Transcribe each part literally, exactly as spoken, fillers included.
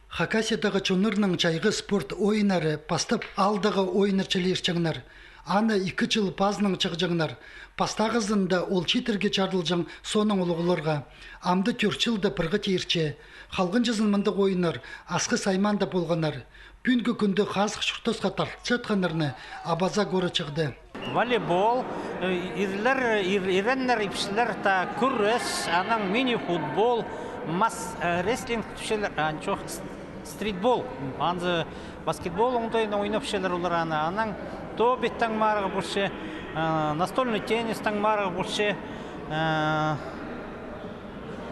Хакасиядағы чоннарның чайғы спорт ойыннары пастап аалдағы ойыннар чіли иртчеңнер. Аны ікі чыл пазынаң чыығҷаңнар. Пастағызында ол чииттерге чарыдылҷаң соонаң улуғларға. Амды тӧрт чылда пір хати иртче. Халғанҷызын мындағ ойыннар Асхыс аймаанда полғаннар. Пӱӱнгі кӱнде хазых чуртасха тартылчатханнарны абаза кӧрче чыхты. Волейбол, э, ирлер, ир-, иреннер, ипчілер, та кӱрес, анаң мини-футбол, мас, э, рестлинг тіпчелер, а, чох, с-, стритбол, анзы баскетбол оңдайын ойнапчалар олар аны, анаң тобиттең марығ полча, э, настольный теннистең марығ полча, э,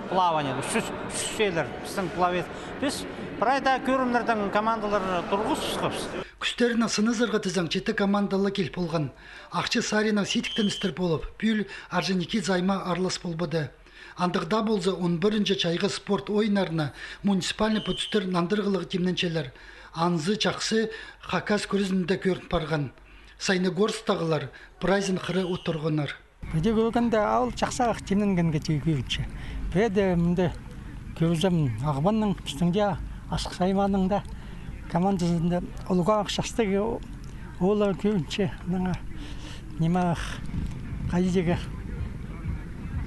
плавание, чӱс-, чӱсчелер, пістің пловец. Піс прайда кӧрімнердең командалар турғызыбысхабыс. Кӱстерінең сыназарға тізең, читі команда ла кил полған. Ахчы саринаң сидіктеністер полып, пӱӱл Орджоникидзе аймаа аралас полбады. Андағ даа полза, он пірінҷі чайғы спорт ойыннарына муниципальный пӱдістер нандырығлығ тимненчелер. Анзы чахсы хакас кӱрезінде кӧрін парған. Саяногорсктағылар прайзын хыра от турғаннар. Піди кӧргенде, ол чахсырақ тимненгенге тигі кӧрінче. Піди мында кӧрзем, Ағбанның, пістің дее Асхыс аймааның даа командазында улуғ чахсыдағы ооллар кӧрінче, мына ниме, хайдағ,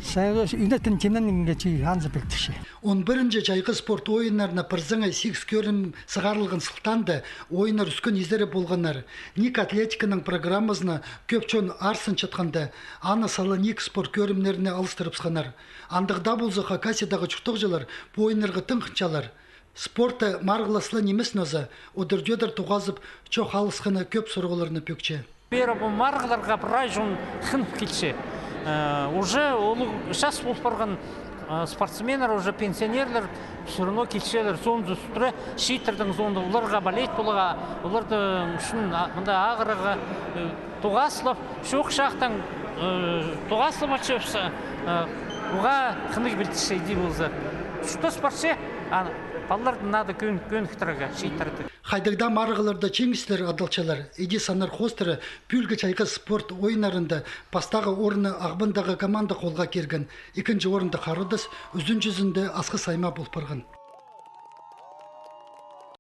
сай-, ӱнетін тимненгенге тигі анзы пілдірче. Он пірінҷі чайғы спорт ойыннарына пірсеңе сигіс кӧрім сығарылған сылтаанда ойыннар ӱскен изере полғаннар. Ниик атлетиканың программазына кӧп чон арсанчатханда, аны сала ниик спорт кӧрімнеріне алыстырыбысханнар. Андағ даа полза, Хакасиядағы чуртағҷылар пу ойыннарға тың хынчалар. Спортта марығлас ла нимес нооза, одыр-тӧдір тоғазып, чоох алысханы кӧп сурығларны пӧкче. Пеер пу марығларға прай чон хынып килче. Э, уже улуғ час пол парған, э, спортсменнер, уже пенсионерлер всё равно килчелер. Соонзы ӱстӱне, чииттернің соонда оларға болеть поларға, оларды ӱчӱн, а, мында ағырығға, э, тоғаслап, чоох чахтаң, э, тоғаслап алчабыс, э, уғаа хынығ пілдірче, иди полза. Чуртас парча, а палаларды надо кӧн-, кӧніктірерге, чииттерді. Хайдағ даа марығларда чиңістер адалчалар. Иди саннар хоостыра, пӱӱлгі чайғы спорт ойыннарында пастағы орынны Ағбандағы команда холға кирген, ікінҷі орында Хара Адас, ӱзінҷізінде Асхыс аймаа пол парған.